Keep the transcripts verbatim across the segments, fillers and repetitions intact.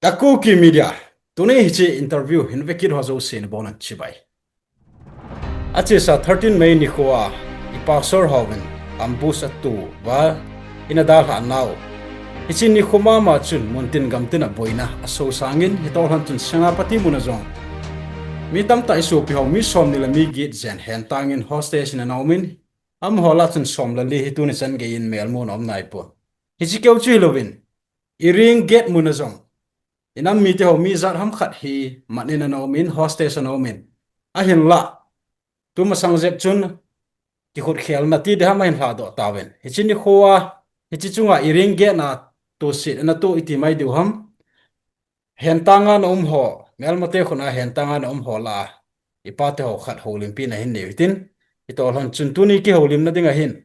Ka Kuki Media, tuni hiche interview hin vekit ho jouse nabonun chibai. Achesa thirteen May nikhoa i pastor hovin ambush atuva ina dalhah nau. Hiche nikho mama chun muntin gamtin a boina aso sangin, hitoh lhon chun Senapati muna jong mi tamtah i sopi ho mi somni le mi get jen hentangin hostage in ana umin, amaho lah chun som le li hi tuni chan geiyin melmun aum naipon. Hiche keu chu hilouvin, Iring gate muna jong inam mite ho mi jat ham khat hi mat in ana umin, hostage ana umin. Ahinlah, tumasang jep chun kikhut khelna ti ding ham ahin lhadoh tauvin. Hiche nikhoa, hiche chunga Iring gate na toset ana to iti mai diu ham. Hentanga na um ho, melmate khut a hentanga na um ho lah a, i pate ho khat houlimpi na hin nei u hitin, hitoh lhon chun tuni kihoulimna dinga hin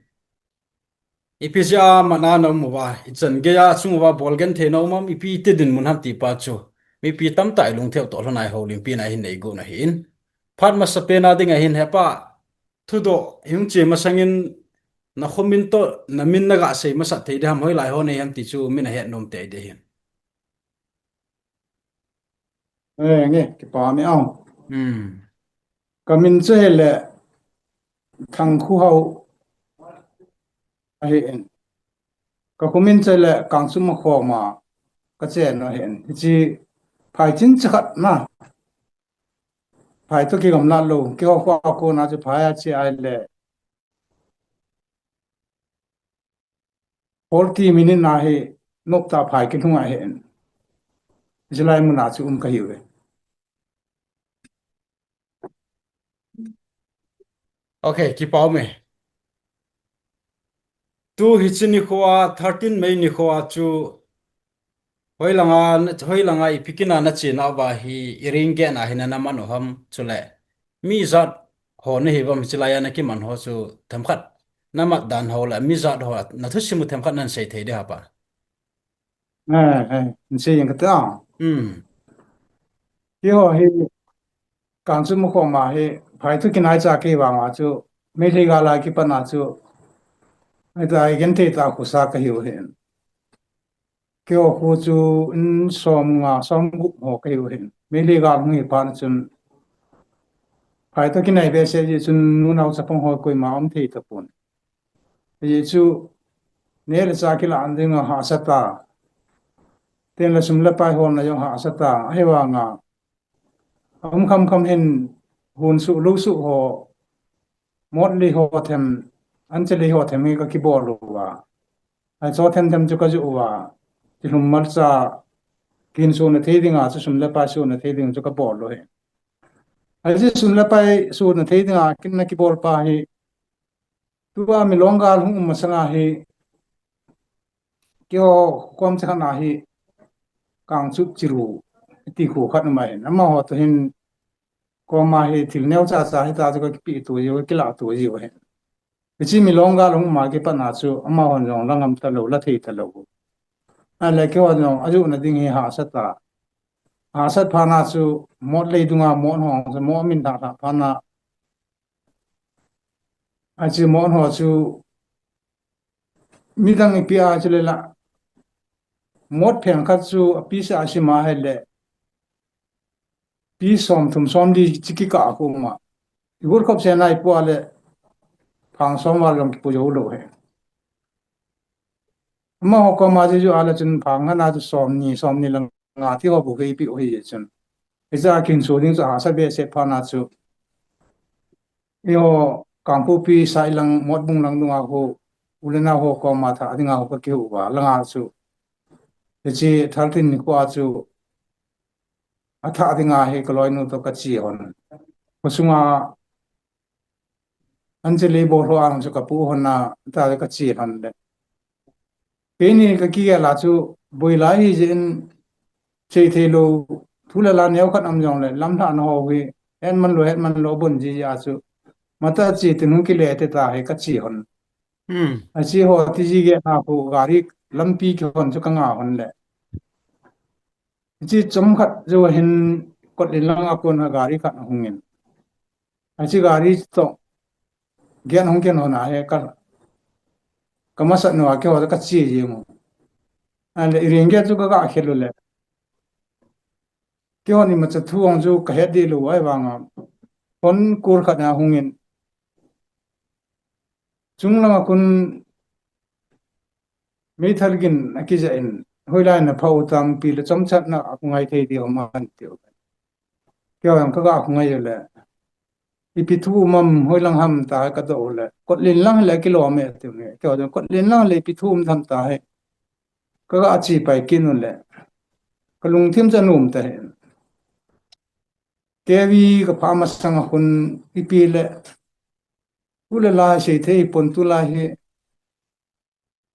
ipi jeh a mat a na um uva, ichan geiya chung uva bolgenthei na um am, ipi ti dinmun ham ti pa chu mipi tamtah i lungthim toh lhon a i houlimpi na hin nei got u ahin. Phat masapen a dinga hin hepa, thudoh i hung che masangin na khomin toh na min naga sei masat thei ding ham, hoilai ho nei ham ti chu min ahet nom tei ding ahin. Eh, nge, kipa um e. Hmm. Ka min chu hile Thangkhuhao ahin. Ka khomin chu hile Kangchup Makhoma ka chen u ahin. Hiche phai chin chi khat na. Phai toh kigamlat lou. Keiho kho a kona chu phai a che ahile forty minute na hi noptah phai kilhung ahin. Hichelai muna chu um kahiuve. Ok, kipa um e. Tu hiche nikhoa, thirteen May nikhoa chu hoilanga, hoilanga ipi kit a na chena uva hi Iring gate na hin ana man u ham, chule mi jat ho nahi uvam, hichelai a na kiman ho chu themkhat na mat dan ho le mi jat ho na thusim u themkhat nan sei thei ding ham pa? Eh, eh, hin sei ing kate. Hmm. Keiho hi Kangchup Makhoma hi phai toh kinaicha kei vanga chu Meitei gal a kipat na chu, hita i genthei tah khosa kahiu ahin. Keiho kho chu in somnga somgup ho kahiu ahin. Meitei gal hung hi phat na chun phai toh kinai behseh jeh chun nunao chapang ho koima um thei tapon. Hijeh chu neh le chah kilah dinga hahsa ta, tengle sum le pai holna jong hahsa ta, ahivanga um kham kham hin hon suh lou suh ho, mot lei ho them, anche lei ho them hi ka kibol uva, ahi, cho them them chu ka joh uva, tilhum malcha kihin sona thei dinga chu sum le pai sona thei ding chu ka bol u ahi. Ahi, sum le pai sona thei dinga kin na kibol pa hi, tua Milong gal hung um masanga hi, keiho kom cha khat na hi Kangchup Chiru ti kho khat um ahin. Amaho toh hin koma hi thil neocha cha hita chu ka kipe to jiu, ka kilah to jiu ahin. Hiche Milong gal hung um a kipat na chu amahon jong la ngam talou, la thei talou. Ahile keihon jong ajoh na ding hi hahsa ta. Hahsat phat na chu mot lei dunga mot ho chu mot min lhah lhah phat na, ache mot ho chu midang ipi a chu le la, mot pheng khat chu a piece a sim a hile, piece som thum som li chu kikah a khu um a. I got khop sena i pu a le, phang som val jong kipu jou lou ahi. Amaho koma chu joh a le chun phang khat na chu som ni, som ni le nga ti ho bou kei pe u ahi chun. Hiche a kihin so ding chu hahsa behseh phat na chu, eiho Kangpokpi side lang, Motbung lang dunga khu u le nao ho koma thah dinga khu ka kihou uva, langa chu hiche thirteen nikho a chu athah dinga hi ka loinu toh ka che hon. Khosunga anche lei bol ho ang chu ka pu hon a, ta ka che hon le. Keini ka kigel a chu boi lai hijeh in sei thei lou, thu le la neo khat um jong le, lamlhahna ho hi, het man lou, het man lou, abon jiji a chu, mata che tin hung kile te ta hi ka che hon. Hmm. Ache ho tiji gei na khu gari lampi kihon chu ka nga hon le. Hiche chomkhat jou hin Kotlen langa kona gari khat ahung in. Hiche gari toh gei hung ken hon a hi ka, ka masat nau a keiho ka che jeng u. Ahile Iring gei chu ka ga khel u le. Keihon imacha thu hung chu kahet deh lou ahivanga. Hon kur khat na hungin. Chunglanga khun meithal gin akija in, hoilai na phau tam pi le chomchatna akhungai thei ding ham tiu. Keihon kaga khungai le. Ipi thu um ham hoilang ham ta kadoh le. Kotlen lang le kilom e tiu ne. Keihon kotlen lang le ipi thu um ham ta he. Kaga chi pai kit u le. Kalungthim cha nom ta he. Kevi kapha masanga khun ipi le. Tulai sei thei pon tulai hi.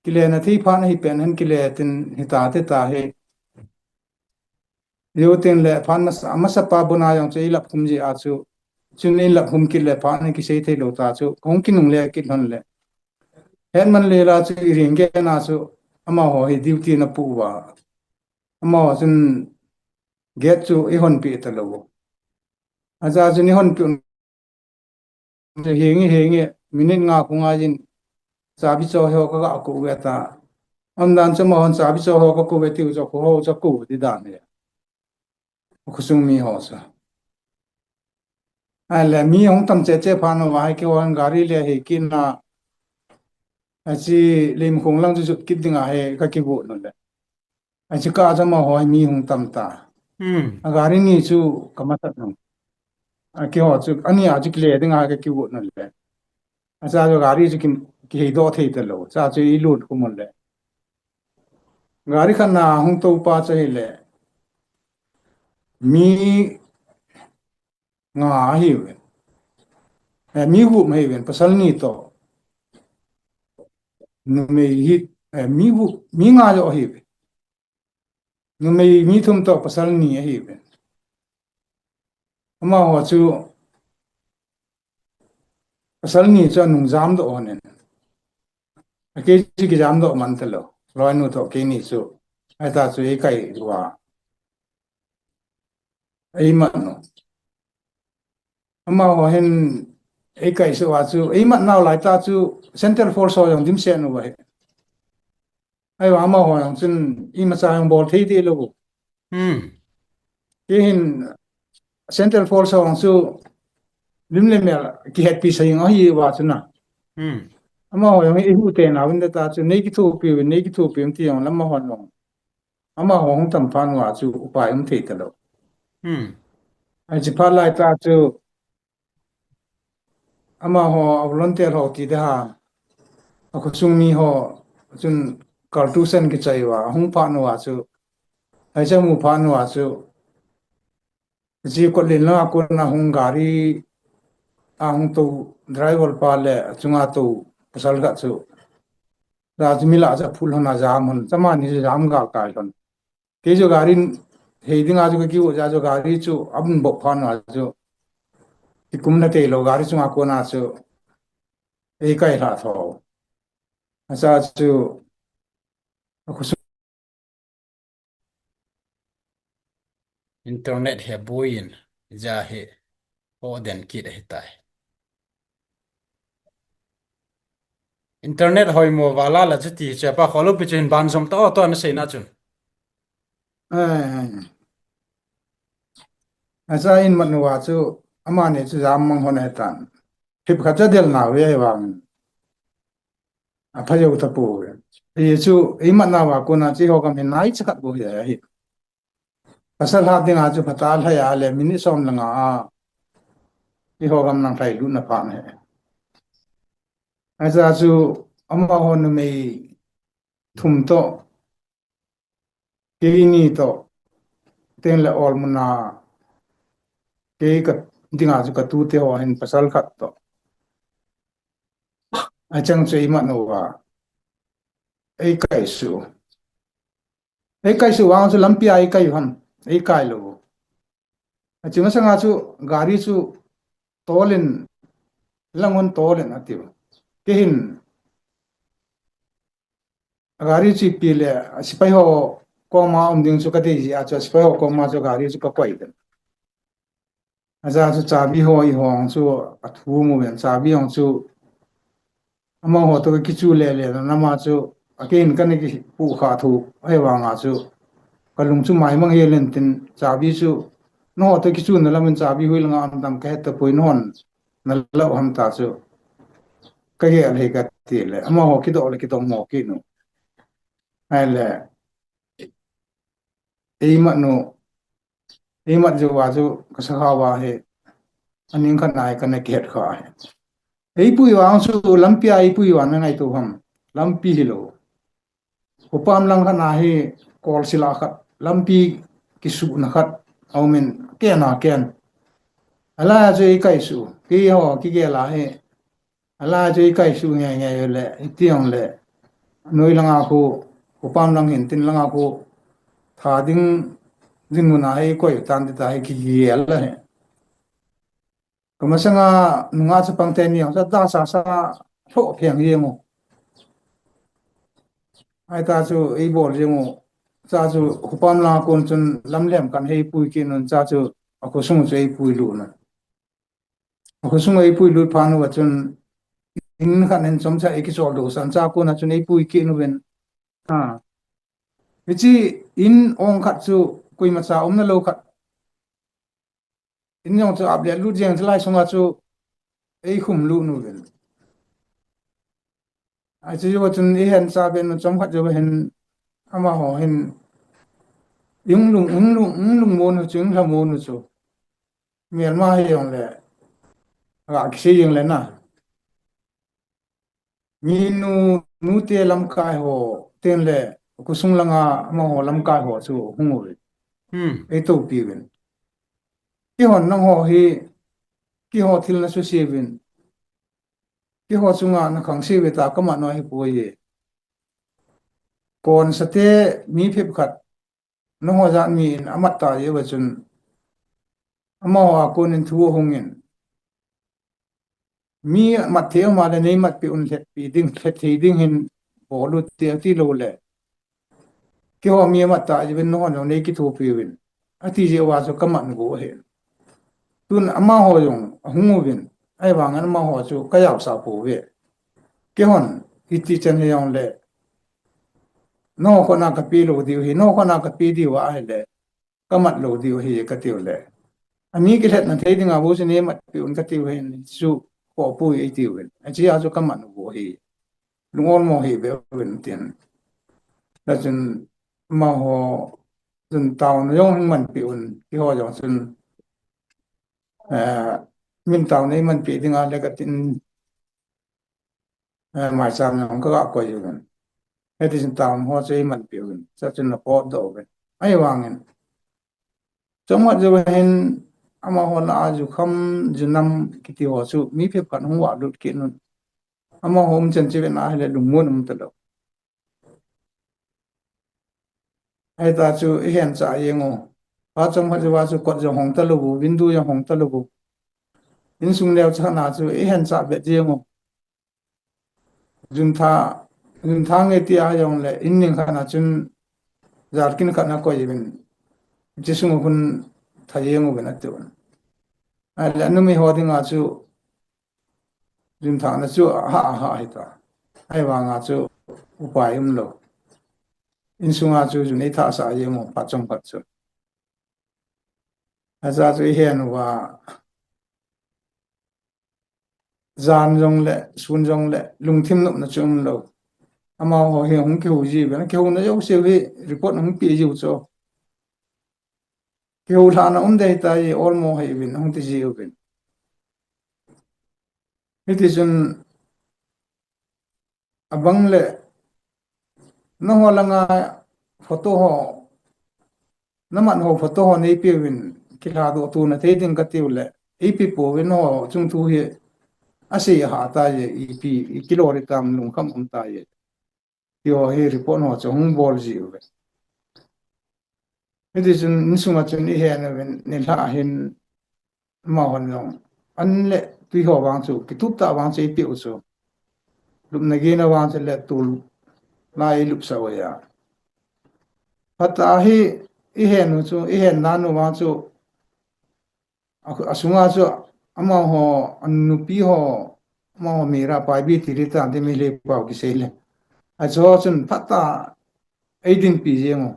Kile na thei phat na hi pen hen kile tin hita te ta he. Yo tin le phat masa, masa pa bona jong chu ilap khum ji a chu. Chun ilap khum kit le phat na kisei thei lou ta chu. Hung kinung le kit lhon le. Hetman le la chu iring ke na chu. Amaho hi duty na pu uva. Amaho chun gate chu ihon pi ta lou. Aja chun ihon pi Hingi, hingi, minute nga khu ngai jin, chabi cho ho kaga khu ve ta. Amdan chu amahon chabi cho ho kakhu ve tiu cho khu ho cho khu ti dan he. Khosung mi ho sa. Ahile mi hung tam che che phat uva hi keihon gari le hi kina. Achi lim khung lang chu jut kit dinga hi kakigot u le. Achi ka jama ho mi hung tam ta. Hmm. A gari ni chu kamasat nung. A keiho chu, ani a chu kile dinga kakigot u le. Acha chu gari chu ki, kihei doh thei ta lou. Cha chu ilut khum u le. Gari khat na hung tou pa chu hile. Mi nga ahiuve. Eh, mi gup ahiuve, pasal ni toh. Numei hi, eh, mi gup, mi nga jo ahiuve. Numei mi thum toh pasal ni ahiuve. Amaho chu pasal ni chu anung jam doh hon in. Akei chu kijam doh man ta lou. Loinu toh keini chu. Ahita chu eikai uva. Eimat u. Amaho hin eikai sah uva chu, eimat nau lai ta chu Central Force ho jong dimset uva hi. Ahivang amaho jong chun imacha jong bol thei deh lou. Hmm. Kei hin Central Force ho jong chu lim le mel kihetpi sa jing ahi uva chu na. Hmm. Amaho jong hi ihu te na vin ta chu nei kithopi vin, nei kithopi vin ti jong le amaho jong. Amaho hung tam phat uva chu upai um thei ta lou. Hmm. Achi phat lai ta chu amaho a volunteer ho ti de ha. Akhosung mi ho chun cartouche kichai uva, hung phat uva chu. Acha mu phat uva chu. Ji kot lin la kon a hung gari a hung tou driver pa le chunga tou pasal khat chu. Da chu mi la cha phul hon a jam hon, chama ni jam gal kai hon. Kei chu gari hei dinga chu ka kiu ja chu gari chu abun bok phat uva chu. Kikum na tei lou gari chunga kon a chu. Eikai lha tho. Acha chu. Akhosung Internet hi buin, ja hi, ho den kit ahitai. Internet hoimo vala la chuti chu pa kholo pi chu hin ban jom ta o to na sei na chun. Eh. Acha in mat uva chu, amani chu jam mang hon ahitan. Hip khat cha del na ve vang. Apha jou ta pou ve. Ei chu, eimat nauva kon a chu eiho gam hin nai cha khat bou hi ahi. Pasal hat dinga chu phatah a lhai a le minute som le nga a. Eiho gam nang lhai lut na phat ahi. Acha chu amaho numei thum toh. Keini toh. Teng le ol mun a. Kei ka dinga chu ka tute ho hin pasal khat toh. Achang chu eimat uva. Eikai sah u. Eikai sah u vang chu lampi a eikai u ham. Eikai lou. Achi masanga chu gari chu tolin, lang hon tolin atiu. Kei hin gari chu ipi le, sipai ho koma um ding chu ka dei ji a chu, sipai ho koma chu gari chu ka koi den. Aja chu chabi ho eiho chu athum uven, chabi ho chu amaho toh ka kichu le le na ma chu, akei hin kana kipu kha thu, ahivang a chu, ka lung chu mai mang hel in tin, chabi chu Nangho toh kichunna lam in chabi hoi langa um tam kahe tapoi, nangho nalo ham ta chu kagel e kati le, amaho kidoh le kidong mo kit u. Ahile, eimat u, eimat jou a chu kasakha uva hi, aning khat na hi kana kihet kha hi. Eipui vang chu lampi a eipui vang na ngaito ham. Lampi hilou. Upam lang khat na hi kol sila khat, lampi kisuhna khat aumin, ken a ken. Alai a chu eikaisuh, keiho kigel a hi. Alai a chu eikaisuh nge nge le, iti jong le. Noi langa khu, upam lang hin tin langa khu, tha ding, dinmun a hi koi tan ti ta hi kigel a hi. Kamasanga nunga chapang teni jong chu da sa sa tho pheng jeng u. Ahita chu eibol jeng u. Cha chu upam lang a kon chun lamlhem kan heipui kit un, cha chu akhosung chu eipui lut un. Akhosung eipui lut phat uva chun in khat in chomcha eikicholdo san, cha kon a chun eipui kit uvin. Ha. Hiche in ong khat chu koimacha umna lou khat. In jong chu ap le lut jeng chu lai sunga chu eikhum lut uvin. Ahi chu jou chun eihen cha pen chomkhat jou hin amaho hin inglung, inglung, inglung mo nu chu, inglha mo nu chu. Melma hi jong le. Aga kisei jeng le na. Minu, nute lamkai ho, tin le, khosung langa amaho lamkai ho chu hung uvin. Hmm. Eitopi uvin. Keihon nangho hi, keiho thil nasuse uvin. Keiho chunga nakhang se uve tia kamat u ahipoi. Kon sate mi phep khat, nangho jat mi in amat ta jeh uva chun, amaho a kon in thu ahung in. Mi mat thei um a le neimatpi un, lhetpi ding, lhet thei ding hin bol u ti, ati lou le. Keiho mi amat ta jeh uvin nangho jong neikithopi uvin. Ati jeh uva chu kamat u ahi. Tun amaho jong ahung uvin. Ahivangin amaho chu kajaosah pouve. Keihon, hiti chan hi jong le. Nangho khut a kape lou diu ahi, nangho khut a kape diu ahile. Kamat lou diu ahi katiu le. Ami kilhetna thei dinga bou chu neimatpi un katiu ahi chu, khohpoi eitiu ahi. Achea chu kamat u ahi. Lung olmo hih beh uvin tin. Hijeh chun amaho chun taona jong hin manpi un, keiho jong chun, eh, min taona eimanpi dinga le katin, eh, maicham jong kaga koi uvin. Hiti chun taona ho chu eimanpi uvin. Hijeh chun napotdoh uvin. Ahivangin. Chomkhat jou hin amaho lah a jukham, junam kiti ho chu mi phep khat hung vahlut kit un. Amaho umchan chu vet na ahile lungmon um talou. Ahita chu eihen chah jeng u. Phat chomkhat jouva chu kot jong hong talou u, window jong hong talou u. Insung neocha na chu eihen chah bet jeng u. Juntha, juntha nge tia jong le, in ning khat na chun, jalkin khat na koi uvin. Hiche sung a khun tha jeng uvin ati un. Ahile, anumei ho dinga chu, junthana chu, aha, aha, hita. Ahivanga chu, upai umlou. Insunga chu, jun eithasah jeng u, phat chomkhat chu. Acha chu eihen uva, jan jong le, sun jong le, lungthim nopna chu umlou. Amaho hi hung kihou jiuvin, kihouna jouse hi report hung pe jiu chu. Kihoulhahna um dei tai, olmo hih uvin, hung ti jiuvin. Hiti chun, abang le, nangho langa photo ho, namat ho photo ho neipeuvin, kilhadoh tona thei ding katiu le, eipe pouvin, nangho chung thu hi, asei aha tai, ipi, ikilou hitam, lungkham um tai. Tiho hi report ho chu hung bol jiuve. Hiti chun insunga chun eihen uvin, nilhah hin amahon jong an le tui ho vang chu, kitup tah vang chu eipeh u chu. Lupna gena vang chu le tul lai eilupsah u ahi. Phatah a hi eihen u chu, eihen dan u vang chu, a, asunga chu amaho, anupi ho, amaho mira pai bi ti ri tan ti mi le pau kisei le. Achu chun phatah a eidinpi jeng u.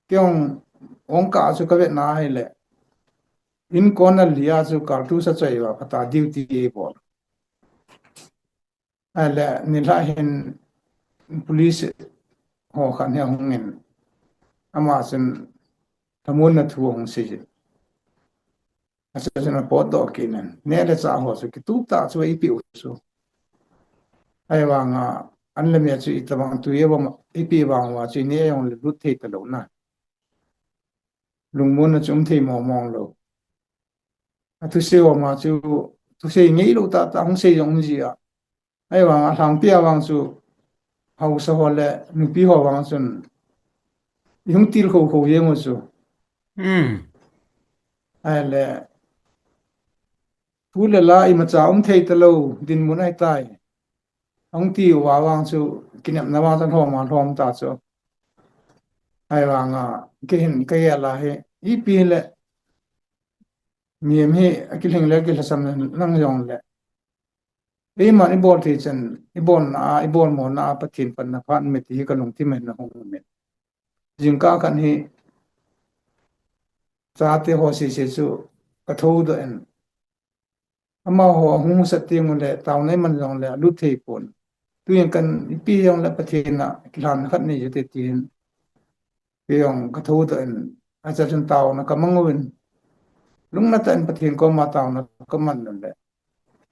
Kei jong, jong kah chu kavetna ahile. in kona lia chu kartu sa choi va pata duty e bol. Ale nilhah hin police ho khan he hung in ama chun thamun na thu hung si. Acha chun apot doh kit in. Ne le cha ho chu kitup tah chu ipi u chu. Ahivanga an le me chu itobang tu ye va ipi vang va chu ne jong le lut thei talou na. Lungmon na chu um thei mong mong lou. Athusei ho ma chu thusei ngei lou tah tah hung sei jong um ji a. Ahivanga lhangpi a vang chu haosa ho le nupi ho vang chun ihung til kho kho jeng u chu. Hmm. Ahile thu le la imacha um thei talou dinmun ahitai. Ahung ti uva vang chu kinepna vang chun lhom a lhom ta chu. Ahivanga kei hin ka gel a hi ipi le mihem hi akilhing le kilhasam lang jong le. Eiman ibol thei chan, ibol na a, ibol mo na a, Pathen panna phat um e ti hi ka lungthim a hin ahung um in. Jingkah khat hi chate ho sese chu ka thoudoh in. Amaho ahung sat teng u le taona iman jong le alut thei pon. Tuin kan ipi jong le Pathen a kilhan khat nei ju te tin. Kei jong ka thoudoh in, acha chun taona ka mang uvin. Lungna tah in Pathen koma taona ka man un le.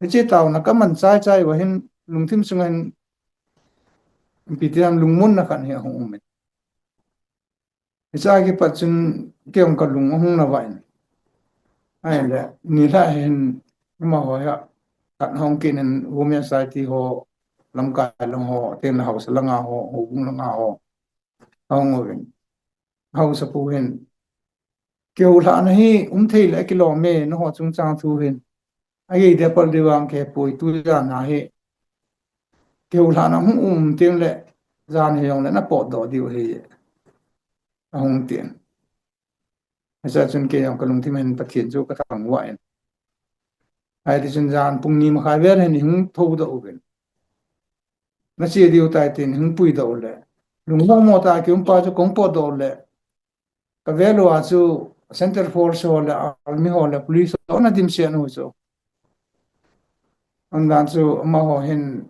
Hiche taona ka man chai chai uva hin lungthim sunga hin ipi ti ham lungmonna khat hi ahung um in. Hiche a kipat chun kei jong ka lung ahung na va in. Ahile, nilhah hin amaho hi a, khat hung kit in Women Society ho, lamkai lang ho, tin le haosa langa ho, houbung langa ho. Ahung uvin. Haosapu hin. Kihoulhahna hi um thei le kilom e, nangho chungchang thu hin. Agei dia pal di vang kei pui tu jan a hi. Kihoulhahna hung um teng le jan hi jong le na potdoh diu ahi. Ahung tin. Acha chun kei jong ka lungthim a hin Pathen chu ka thangvah in. Ahi ti chun jan pung ni makhai vel hin hung thoudoh uvin. Na che diu tai tin hung puidoh u le. Lungmong mo ta ki um pa chu kong potdoh u le. Ka vel uva chu Central Force ho le Army ho le Police ho na dimset u chu. Ahin dan chu amaho hin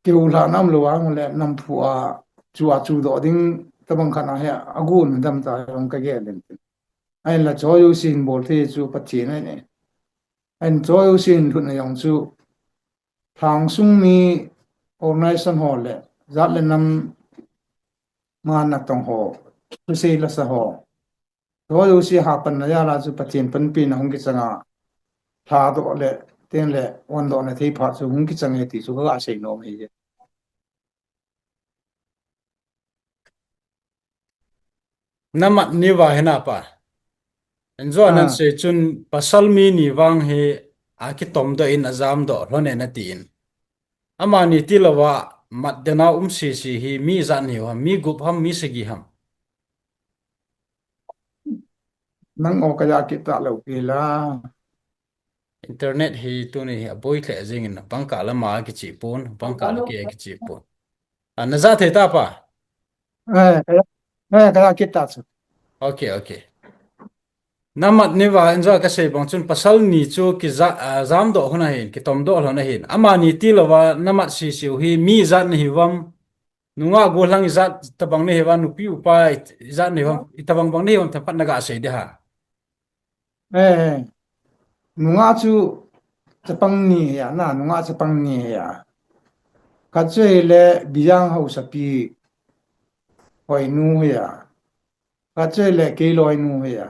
kihoulhahna umlou a hung le namphu a chu a chudoh ding tabang khat a hi agon dam ta jong ka gel in. Ahinla choi u sin bol thei chu Pathen ahi ne. Ahin choi u sin lhutna jong chu lhangsung mi organization ho le jat le nam man natong ho, thusei lasa ho. Choi u sin hapanna jal a chu Pathen panpina hung kichang a. Lhadoh le, tin le, ondohna thei phat chu hung kichang e ti chu ka ga sei nom ahi. Namat ni uva hin apa. Injo nan sei chun pasal mi ni vang hi akitomdoh in ajamdoh lhon e nati in. Amani tilouva mat dena um sese hi mi ijat nahiu ham, mi gup ham, mi sagi ham. Nang o kaya kita lou pi la. Internet hi tuni hi aboi lheh jeng in pangkah lama kichih pon, pangkah lama kichih pon. A, naja thei ta pa? Eh, kaya, eh, kaya kita chu. Okay, okay. Namat ni uva injo kasei bang chun pasal ni chu kija, a, jamdoh lhon ahin, kitomdoh lhon ahin. Amani tilouva namat sese u hi mi ijat nahiu ham. Nungah gollhang ijat tabang nahiu ham, nupi upa ijat nahiu ham, itobang bang nahiu ham themkhat naga sei ding ham. Eh, nungah chu chapang ni ahi a, na, nungah chapang ni ahi a. Khat chu ahile Bijang Haosapi Hoinu ahi a. Khat chu ahile Keiloi nu ahi a.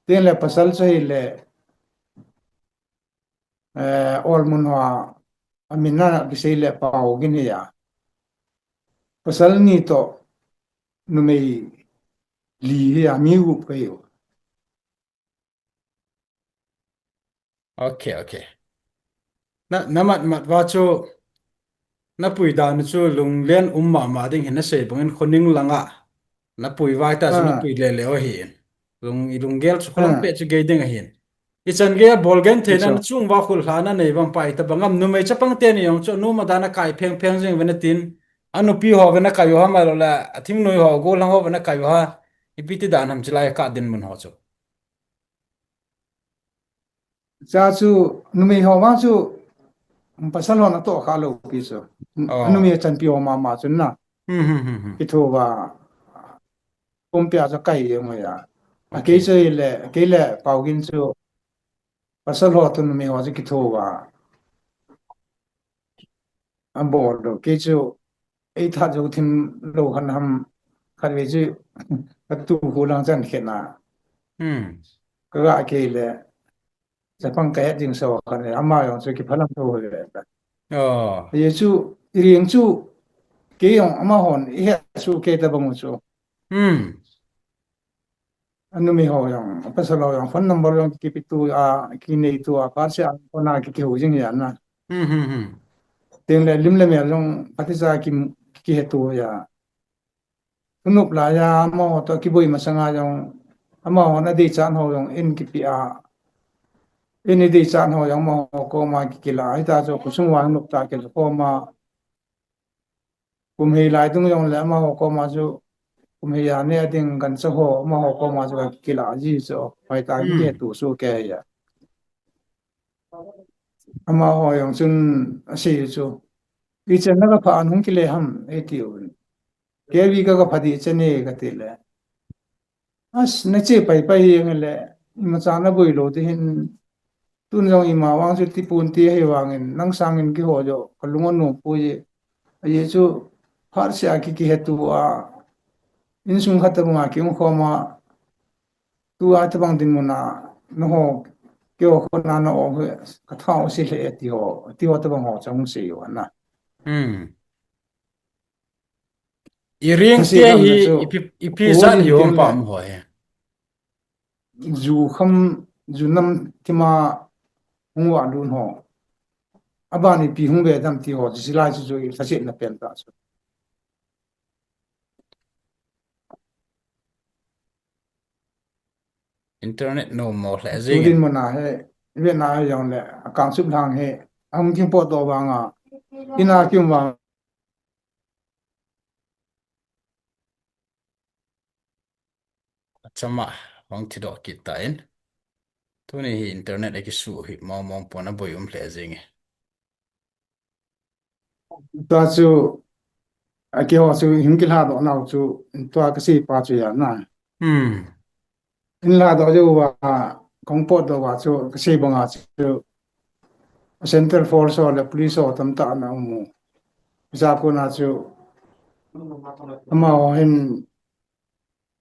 Tin le pasal chu ahile, eh, Olmun hoa, amin na kisei le Paogin ahi a. Pasal ni toh numei li ahi a, mi gup kahiu. Okay, okay. Na, namat mat uva chu, napui dan chu lunglen um mama ding hin nasei bangin khoning langa. Napui uva ta chu napui lele u ahin. Lung, ilunggel chu kholang peh chu gei ding ahin. Ichan gei a bolgen theina nachung uva khulhana nei vang pa itobang ham numei chapang teni jong chu numa dan a kai pheng pheng jing uve natin. Anupi ho uve nakai u ham ahilou le, athingnoi ho, gollhang ho uve nakai u ham. Ipi ti dan ham chilai kah dinmun ho chu. Cha chu numei ho vang chu, um, pasal ho natoh kha lou pi chu. Oh. Numei chanpi ho mama chu na. Hmm, hmm, hmm, hmm. Kitho va. Pumpi a chu kai jeng ho a. Okay. Kei chu le, kei le Paugin chu pasal ho toh numei ho chu kitho va. Abol lou, kei chu, ei that jou thim lou khan ham, khatvei chu, ka tu khu lang chan khen a. Hmm. Ka ga kei le, chapang ka het jing so khan le, ama jong chu kiphalam tho le. Oh. Ye chu, i ring chu, kei jong ama hon, i het chu kei ta bang u chu. Hmm. Anumi ho jong, apasal ho jong, phone number jong kipe tua, kinei tua, phat sia phone a ki, kihou jing ahi na. Hmm, hmm, hmm. Tin le lim le mel jong, phat sia ki, kihe tua. Tunop laiya, amaho toh kiboi masanga jong, amaho na deichat ho jong, in kipe a. In i deichat ho jong, amaho koma ki, kila. Hita chu, khosung vang nop tah kila koma. Kum hei lai dung jong le amaho koma chu, kum hei a ne a ding gancha ho, amaho koma chu ka kila ji chu, hoi ta. Hmm. Kihe tua chu kei a. Amaho jong chun asei chu, "I chan na ka pha an hung kile ham," ati u. "Kei vi ka ka pha di chan e," kati le. As, na che pai pai hi nge le, imacha na boi lou ti hin, tun jong ima vang chu tipon ti ahi vangin, nang sangin kiho jo, ka lung anom poi. Ahi chu, phat sia ki, kihe tua, insung khat tabang a ki um khoma, tua tabang dinmun a, naho, keiho khona na o, ka thau si le ti ho, ti ho tabang ho chang sei u na. Hmm. I ring ti hi, ipi, ipi jat hi um pam ho he. Ju kham, ju nam tima hung va lun ho. Aban ipi hung ve dam ti ho, silai chu chu i lhasetna pen ta chu. Internet no mo le jing. Tudin mona he, ve na he jong le, akang sup lang he, ahung king po to vang a. Ina kim vang. Achama, hung thi doh kit ta in. Tuni hi internet a kisu hi mong mong pon a boi um le jing e. Tua chu, a keiho chu hung kilha doh nau chu, tua ka sei pa chu ahi na. Hmm. In la doh jou va, kong pot doh va chu, ka sei banga chu, Central Force ho le Police ho tamtah ana um u. Hijeh a kona chu, amaho hin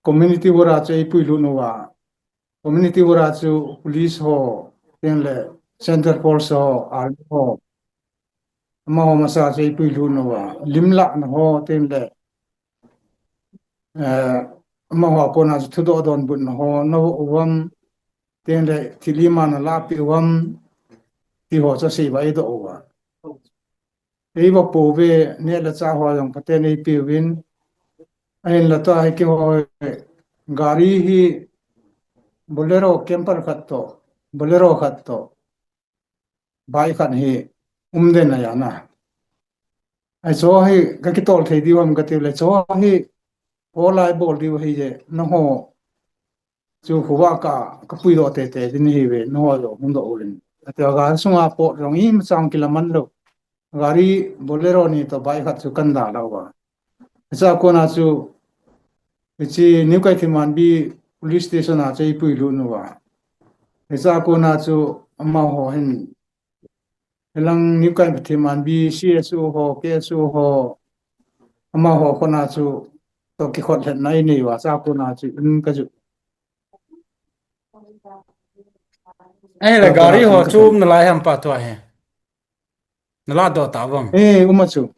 community hora chu eipui lut uva. Community hora chu Police ho, tin le Central Force ho, Army ho. Amaho masa chu eipui lut uva. Lim lahna ho, tin le, eh, amaho a kona chu thudoh donbutna ho, na vo uvam, tin le thil ima na lahpeh uvam, ti ho chu asei va eidoh uva. Ei va pouve, neh le chah ho jong phaten eipeh uvin. Ahinla tua hi keiho gari hi Bolero camper khat toh, Bolero khat toh, bike khat hi um den ahi na. Ahi chu hi ka kitol thei diu ham kati le chu hi, hoilai bol diu ahi je, nangho chu khovah ka, ka puidoh tete ding ahiuve, nangho jong hungdoh uvin. Atia gari sunga pot jong imacha kilaman lou. Gari Bolero ni toh bike khat chu kan dalha uva. Hichea kona chu, hiche New Keithelmanbi Police Station a chu eipui lut uva. Hichea kona chu amaho hin, hilang New Keithelmanbi C S O ho, K S O ho, amaho kona chu toh kikhut lhenna einei uva, chua kona chu in ka ju. Ahile gari ho chu um nalai ham pa tua hi. Na ladoh ta vang. Eh, um a chu.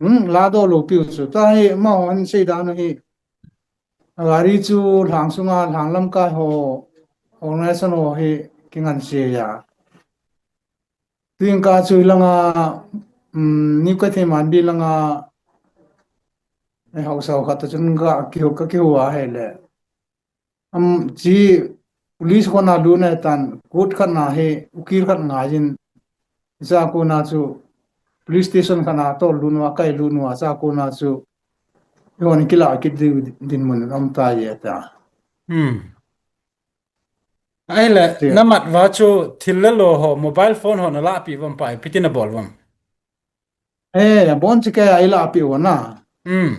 Hmm, ladoh lou piu chu. Tua hi, amaho hin sei dan u hi. A gari chu lhang sunga, lhang lamkai ho, organization ho hi kingansei a. Tuin ka chu hilanga, um, New Keithelmanbi langa, eh, haosa khat toh chun ka kihou, ka kihou a ahile. Am, chi police kona lut na tan, coat khat na hi, ukil khat ngaiyin, chua kona chu, police station khat na tol lut uva, kai lut uva, chua kona chu, Hon kila kit di, dinmun um ta ye ta. Hmm. Ahile, tia. Namat uva chu thil le lo ho, mobile phone ho nalahpeh uvam pai, ipi ti nabol uvam? Eh, bon chikei a ilahpeh uva na. Hmm.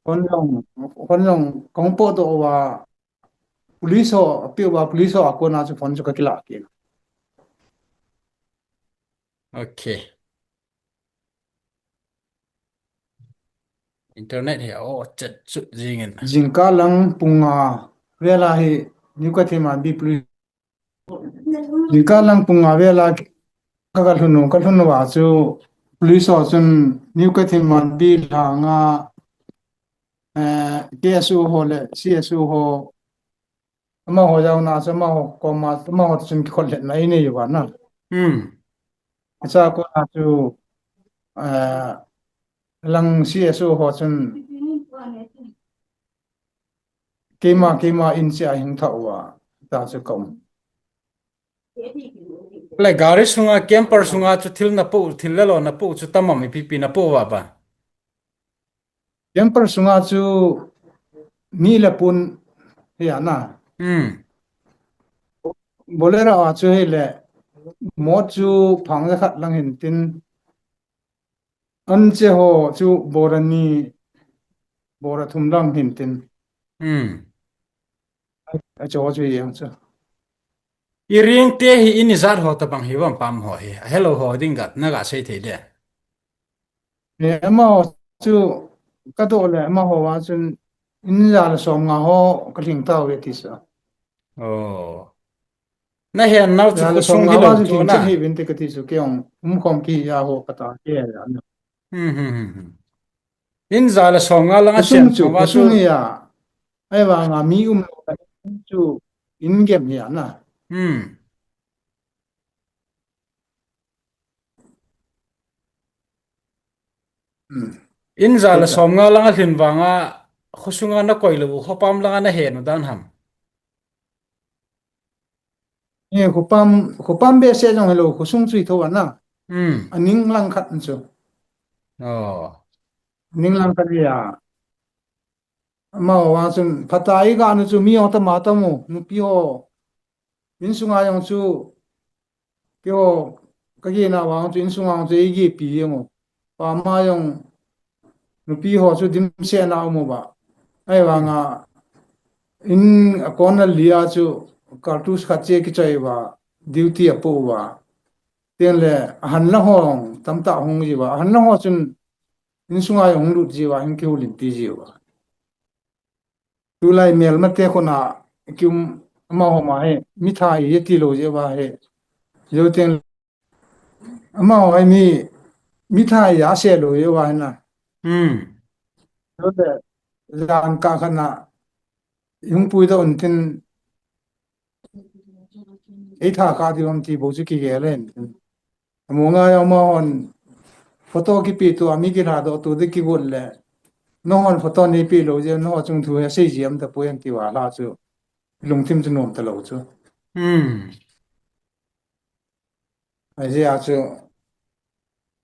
Hon jong, hon jong, kahung potdoh uva, police ho, apeh uva, police ho a kona chu phone chu kakilah kit. Okay. Internet hi a-o chet chut jingin. Jingkah lang pung nga vela hi New Kathmandu police. Jingkah lang pung nga vela ka, kalhun u, kalhun uva chu police ho chun New Kathmandu langa, eh, K S O ho le C S O ho amaho jaona chu amaho koma, amaho chun kikhol lhehna inei uva na. Hmm. Acha kona chu, eh, lang C S O ho chun keima, keima in chea hung thah uva, ta chu ka um. Le gari sunga, camper sunga chu thil napoh, thil le lo napoh chu tamam ipi pi napoh uva ba? Camper sunga chu ni le pun hi a na. Hmm. Bolero a chu hile, mot chu phang jakhat lang hin tin. An che ho chu bora ni, bora thum lang hin tin. Hmm. A, ache ho chu hi ang chu. Iring te hi in ijat ho tabang hi uvam pam ho hi. Ahelou ho ding ga, naga sei thei de. Eh, amaho chu kadoh le, amaho a chun in ja le som nga ho kalhing tauve ti sa. Oh. Nahen nau chu ja le som khosung nga hilou va chu chu lhing na. Chet hi vin te kati chu kei jong um khom kihi a ho kata kei a na. Hmm, hmm, hmm, hmm. In ja le som nga langa chen chu, khosung hi a. Ahivanga mi um lou chu in gem hi a na. Hmm. Hmm. In ja le som nga langa lhin vanga, khosunga nakoi lou u, khopam langa nahen u dan ham? Eh, khopam, khopam behseh jong hilou, khosung chu hi tho a na. Hmm. Aning lang khat chu. Oh. Ning lang khat hi a. Amaho vang chun, phatah a iga nu chu mi jong tama tamu, nupi ho. Insunga jong chu, keiho, kagena vang chu, insunga jong chu eigipi jeng u. Pama jong, nupi ho chu dimset na um uva. Ahivanga, in a kona lia chu, cartridge khat che kichoi uva, duty apoh uva. Tin le, ahan lang ho jong, tamtah hung ji uva. Ahan lang ho chun, insunga jong hung lut ji uva, hin kihoulimpi ji uva. Tulai melmate kona kium amaho ma hi, mithai iti lou jeh uva hi. Jou teng amaho hi mi, mithai ase lou jeh uva hi na. Hmm. Jou le jan kah khat na, hung puidoh un tin, eitha kha diu ham ti bou chu kigel in. Amu ngai amahon photo kipetu, ami kilhadohtu di kigot le, nahon photo neipeh lou jeh, naho chung thu hi asei ji am tapoi an ti uva la chu, lungthim chu nom talou chu. Hmm. Ajeh chu,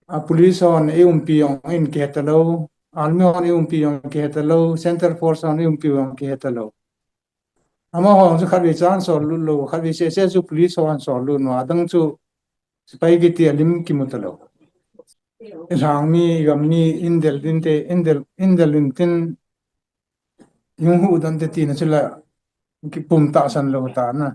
a police hon eiumpi jong in kihe talou, army hon eiumpi jong kihe talou, central force hon eiumpi jong kihe talou. Amaho chu khatvei chan sol lut lou, khatvei seh seh chu police hon sol lut uva, adang chu sepai kiti alim kimu talou. Ilhang mi, igam mi, indel dinte, indel, indel in tin, hung hu dante tina chu la, kipum tahsan lou ta na.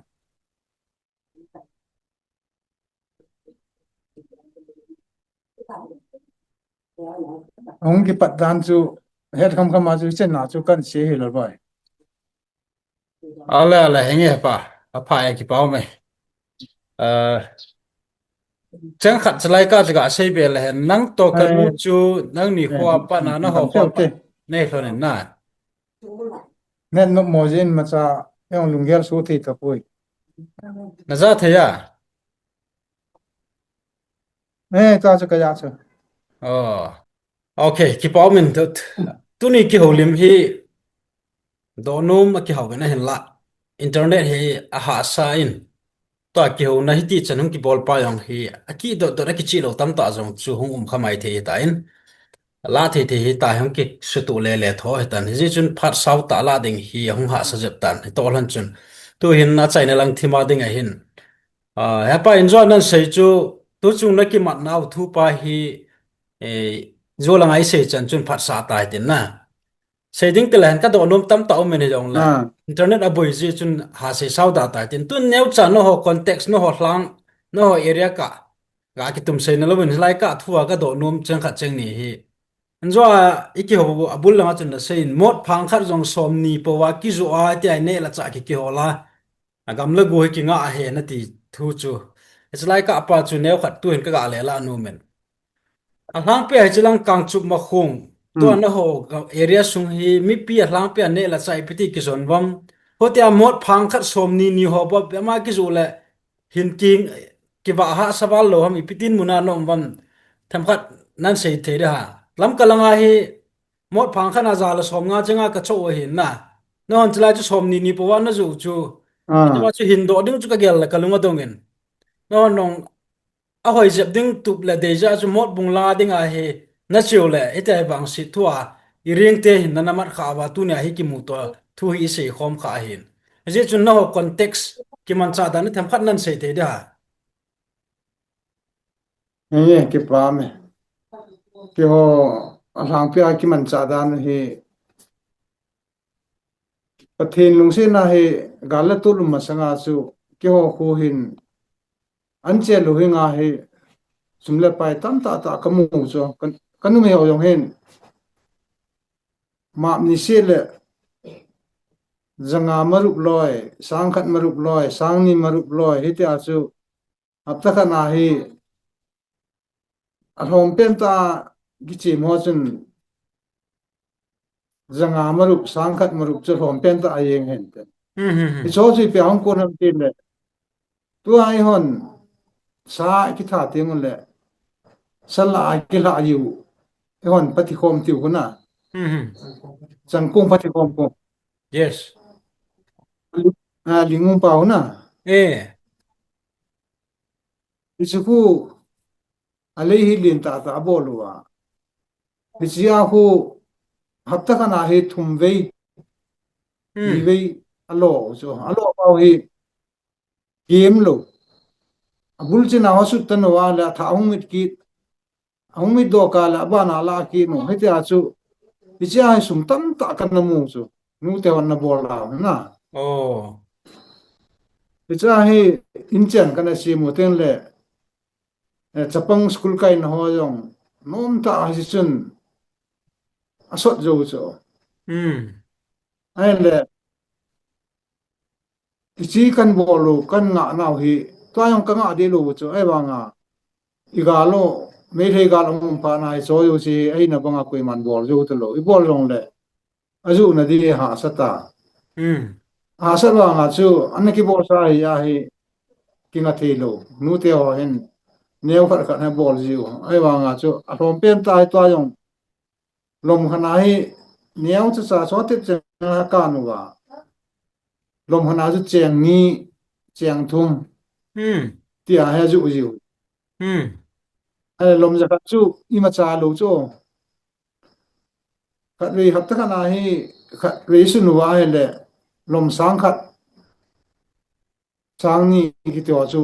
Hung kipat dan chu, het kham kham a chu, chenna chu kan sei hilou boi. Ale, ale, henge pa, apha e, kipa ume. Eh, cheng khat chalai ka chu gasei be le hen, nang toh kanu chu, nangni khoa pat na, naho khoa pat nei lhon in na. Net nop mo jeh in macha, jong lunggel suh thei tapoi. Naja thei a? Eh, ta chu kaja chu. Oh. Okay, kipa umin tu, tuni kihoulim hi, donom a kihou in ahinla. Internet hi ahahsa in. Tua kihouna hiti chan hung kibol pa jong hi, akidoh doh a kichih lou tamtah jong chu hung um kha mai thei hitan. la thei thei hita hung kisutuh le le tho hitan. Hijeh chun phat sao tah la ding hi hung hahsa jep tan. Hitoh lhon chun. Tuhin achaina lang thima ding ahin. Ah, hepa in jong nan sei chu, tuchung na kimat nau thupa hi, eh, jolanga isei chan chun phat sa ta hitin na. Sei ding tile hen ka doh nom tamtah um in hijong le. Ah. Internet aboi jeh chun ha sei sao da ta hitin. Tun neocha nangho context, nangho lhang, nangho area kah. Ga kitum sei na louvin lai kah thua ka doh nom cheng khat cheng ni hi. Anjo a, i kihou abul langa chun na sei in, mot phang khat jong som ni pouva kijoh a, tia i neh le chah ki, kihol a. Agam le go hi kinga ahi nati thu chu. Hiche lai kah pa chu neo khat tuhin ka ga le la nom in. Alhangpi a hiche lang Kangchup Makhong. Tua Hmm. nangho ga-, area sung hi mipi alhangpi a neh le chah ipi ti kijon uvam. Hotia mot phang khat som ni ni ho bou, ama kijoh le hin king, kivah hahsa val lou ham, ipi tin muna na um uvam. Themkhat nan sei thei ding ham. Lamka langa hi mot phang khat a ja le som nga chenga ka choh u ahin na. Nahon chulai chu som ni ni pouva na joh chu. Ah. Hitia chu hin doh ding chu ka gel le ka lung adong in. Nahon nong ahoi jep ding tup le dei jeh a chu mot bung la ding ahi na cheu le, hitia hi vangset thua i reng te hin na na mat kha uva tunia hi kimuto thu hi i sei khom kha ahin. Hijeh chun nangho context kimanchah dan themkhat nan sei thei ding ham. Nge, nge, kipa me. Keiho alhangpi a kimanchah dan hi Pathen lungsetna hi gal le tol um masanga chu keiho khu hin an chel u hi nga hi sum le pai tamtah tah ka mu chu ka, ka numei ho jong hin map ni seh le janga marup loi, sang khat marup loi, sang ni marup loi, hitia chu hapta khat na hi alhom pen tah a kichem ho chun janga marup, sang khat marup chu alhom pen tah a jeng hen te. Hmm, hmm, hmm. Hicho chu ipi a hung kon ham tile. Tua eihon sa kitha teng ule. Sa la a kilha jiu. Eihon pati khom tiu khu na. Hmm, hmm. Changkong pati khom khu. Yes. Ah, Lingungpa khu na. Eh. Hichu khu alei hi lien tah tah abol uva. Hichea khu hapta khat na hi thum vei, Hmm. ni vei alo u chu. Alo pau hi kiem lou. Abul china ho sut tan uva le athah ahung mit kit. Ahung mit doh kah le abana la kit u. Hitia chu. Hichea hi sum tamtah kana mu chu. Nute hon na bol la na. Oh. Hichea hi inchen kana sem u teng le. Eh, chapang school kaina ho jong, nomtah a hiche chun asot jou chu. Hmm. Ahile, hiche kan bol u, kan ngah nau hi, tua jong ka ngah deh lou chu, ahivanga, i gal u, Meitei gal um um phat na hi, cho jou chu, ahina banga koiman bol jou talou, i bol jongle, ajuhna di hahsa ta. Hmm. Hahsa vanga chu, ana kibol sa hi ahi, kinga thei lou. Nute ho hin, neo khat khat hin bol jiu. Ahivanga chu, alhom pen tah hi tua jong. Lom khat na hi, neo chacha chotep chenga kan uva. Lom khat na chu cheng ni, cheng thum. Hmm. Tia hi ajuh jiu. Hmm. Ahile lom jakhat chu, imacha lou chu. Khatvei hapta khat na hi, khatvei sun uva ahile, lom sang khat, sang ni kiti ho chu,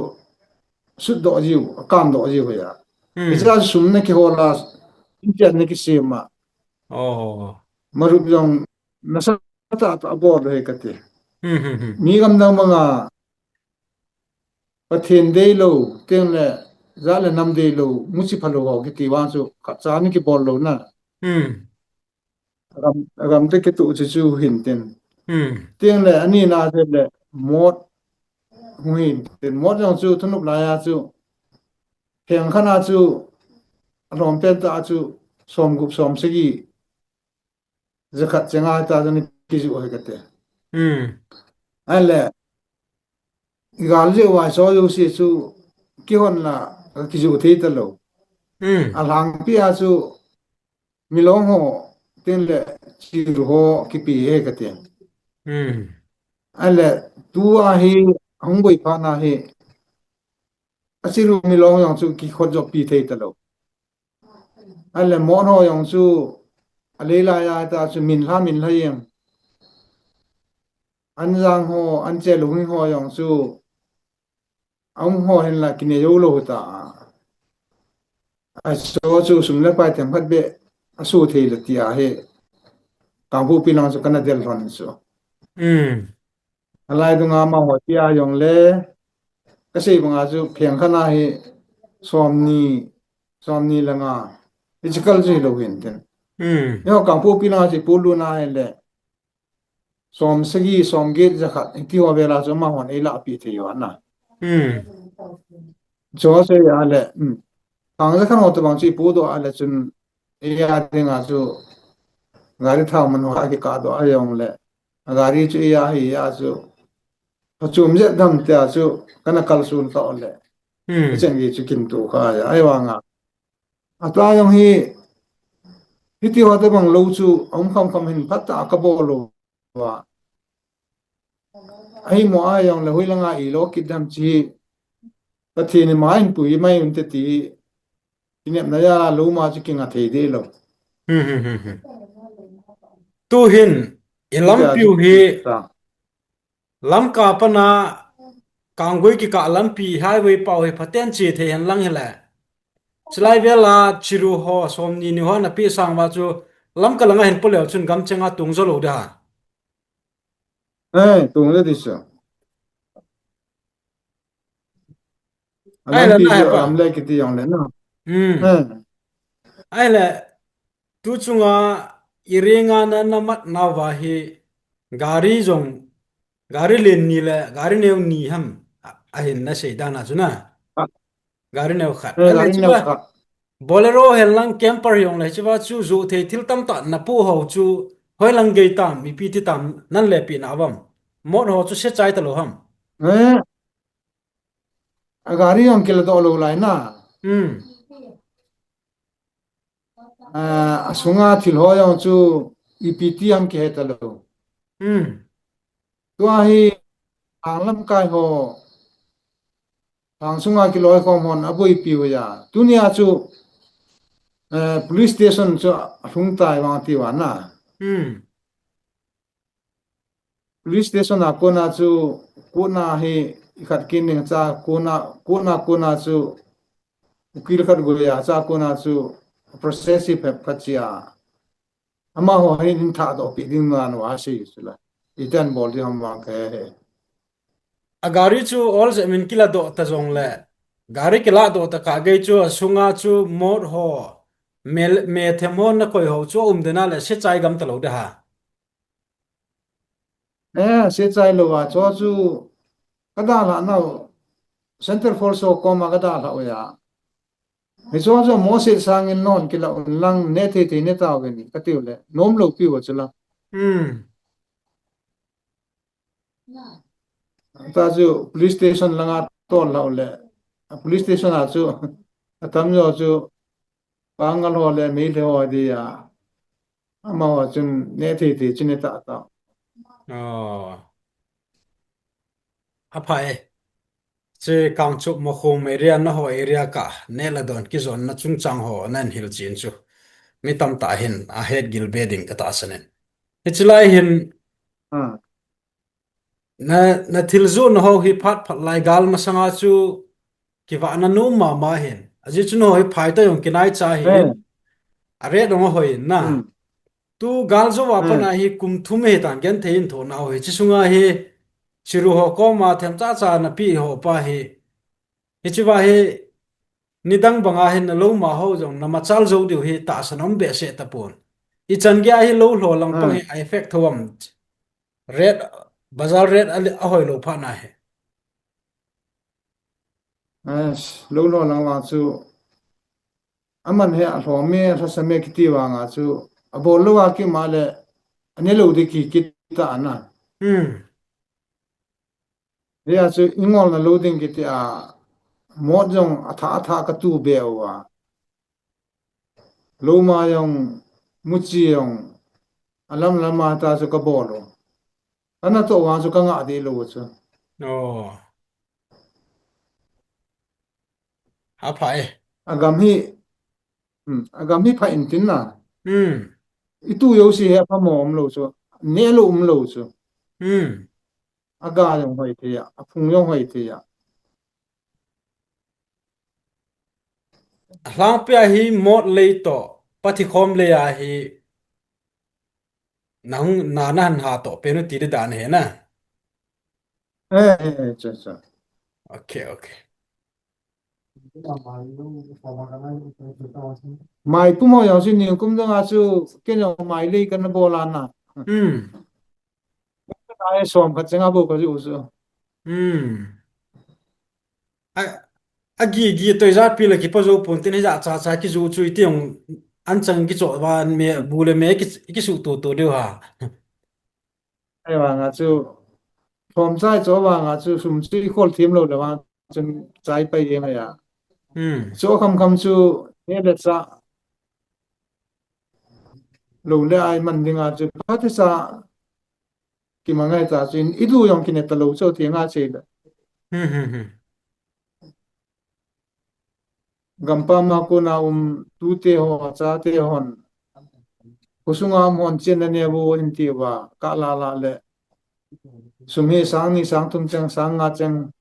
sut doh jiu, akam doh jiu hoiya. Hmm. Hichea sum na kihol a, inchen na kisem a. Oh. Marup jong, nasatah tah abol u hi kati. Hmm, hmm, hmm. Mi gam dang banga, Pathen deilou, teng le, jat le nam deilou, muchi phalou ho kiti vang chu, khatcha na kibol lou na. Hmm. Agam, agam te kituh chu chu hin tin. Hmm. Teng le, ani na te le, mot, hung hin tin. Mot jong chu, thunop laiya chu, pheng khat na chu, alhom pen tah a chu, som gup som sagi, jakhat chenga ta chu na kijuh hi kati. Hmm. Ahile, i gal jeh uva cho jouse chu, kihon la, ka kijuh thei talou. Hmm. Alhangpi a chu, Milong ho, teng le, Chiru ho, kipe hi kati. Hmm. Ahile, tua hi, hung boi phat na hi, a Chiru Milong jong chu kikhot jo pi thei talou. Ale Mon ho jong chu, alei lai a ta chu min lha, min lha jeng. Anjang ho, Anche Lunghing ho jong chu, aum ho hin la kine jou lou ta. Aso chu sum le pai themkhat beh aso thei le tia hi. Kangpokpi lang chu kana del lhon chu. Hmm. Alai dunga amaho tia jong le, kasei banga chu pheng khat a hi somni, somni le nga. Hichi kal chu hilou hin tin. Hmm. Eiho Kangpokpi langa chu ipolut na hi le, som sagi, som get, ja khat, hiti ho vel a chu amahon eilahpeh thei u ana. Hmm. Chu sei a le, hmm. Thang ja khat ho tobang chu ipodoh a le chun, eia dinga chu gari thao man ho akikah doh a jong le, gari chu eia hi a chu, phachom jep dam tia chu kana kalson tah le. Hmm. Chen gei chu kin tu kha ja, ahivanga. Ata jong hi, hiti ho tobang lou chu, aum kham kham hin phat a kabol lou va. Ahi mo a jong le hoilanga ilo kit dam chi. Pathen in ma in pui mai un te ti. Kinepna ja lou ma chu kinga thei deh lou. Hmm, hmm, hmm, hmm. Tu hin, i lampiu hi, Lamka pana, Kanggui kikah lampi highway pau hi phaten che thei hen lang hile. Chulai vel a Chiru ho, somni ni ho na pi sang va chu, Lamka langa hin poleu chun gam chenga tung jo lou de ha. Eh, tung le di sa. Ai la Lampi na he chu pa. Lam le kiti jong le na. Hmm. Eh. Ai le, tu chunga i ringa na, na mat nau va hi gari jong, gari len ni le, gari neo ni ham, a, ahin na sei dan a chu na. Ah. Gari neo khat. Eh, ale gari chu neo ba, khat. Bolero hen lang camper jong le chu va chu ju thei thil tamtah na pu ho chu hoilang gei tam, mipi ti tam nan le pi na vam. Mot ho chu se chai ta lou ham. Eh. A gari jong kila doh lou lai na. Hmm. Ah, asunga thil ho jong chu ipi ti ham kihe ta lou. Hmm. Tua hi, ang lamkai ho, ang sunga kiloi khom hon aboipi u ja. Tunia chu, eh, police station chu alhung tai vang ti va na. Hmm. Police station a kona chu, kona hi, ikhat kin ning cha, kona, kona, kona chu, ukil khat goi a cha kona chu, process hi pep khat chia. Amaho hin thadoh pi ding nan va sei chu la. Itan bol di ham vang kahe. A gari chu ol je min kila doh ta jong le. Gari kila doh ta kah gei chu, asunga chu mot ho. Me, me them ho na koi ho chu um de na le se chai gam ta lou de ha. Eh, se chai lou a, chu chu ka dalha nau, Center Force ho koma ka dalha u ja. Hichu chu Moses sangin non kila un lang ne thei thei ne tau ve ni, ka tiu le, nom lou pi u chu la. Hmm. Ta chu police station langa tol lou le, a police station a chu, atam jo chu, Pangal ho le Meitei ho dia. Amaho chun ne thei thei chun ne ta ta. Oh. Aphai. Che Kangchup Mokhom area na ho area ka ne la don kijon na chungchang ho nan hil chin chu. Mi tamtah hin ahet gil be ding ka tahsan in. Hichi lai hin Ah. Na, na thil joh na ho hi phat phat lai gal masanga chu kivah na nom mama hin. Ajeh chu na ho hi phai ta jong kinai cha hin. Eh. A rate jong ahoi in na. Hmm. Tu gal joh a pat na hi kum thum hi tan gen thei in tho na ho hi. Chi sunga hi Chiru ho koma them cha cha na pi ho pa hi. Hichi va hi nidang banga hin na lou ma ho jong na machal jou diu hi tahsan um behseh tapon. I chan gei a hi lou lho lang pang hi a effect tho am. Rate, bazar rate a le, ahoi lou phat na hi. As, lou lho lang vang chu. Aman hi alho me, lhasa me kiti vanga chu. Abol lou a ki ma le, ane lou di ki kit ta na. Hmm. Hia chu ingol na lou ding kiti a, mot jong atha atha ka tu be u a. Lou ma jong, muchi jong, alam lam a ta chu ka bol u. Ana to vang chu ka ngah deh lou chu. Oh. Aphai. Agam hi, Hmm. Agam hi pha in tin na. Hmm. Itu yo si he pha mo um lo chu. Ne lo um lo chu. Hmm. Aga jong hoi thei a, aphung jong hoi thei a. Alangpi a hi mot lei toh, pathi khom lei a hi nahung, na, nahan ha toh, penu ti di dan he na. Eh, eh, eh, cha, cha. Okay, okay. Mai pum ho jong si ni kum dang a chu, ken jong mai lei kana bol a na. Hmm. Ai som khat chenga bou ka ju chu. Hmm. A, a gi, gi toh ijat pi le kipa jou pon tin hija cha cha kiju chu iti jong an chang kicho va me bu le me ki, kisuh to to deu ha. Ai vang a chu. Thom chai cho vang a chu sum chu i khol thim lo le vang chun chai pai jeng a ya. Hmm. Cho kham kham chu ne le cha. Lo le ai man ding a chu pha te cha. Ki mangai ta chu in i du jong ki ne ta lo cho ti nga che le. Hmm, hmm, hmm. Gampa ma kona um tute ho, chate hon. Khosunga um hon chen na ne vo in ti va, ka la la le. Sum hi sang ni, sang thum cheng, sang nga cheng.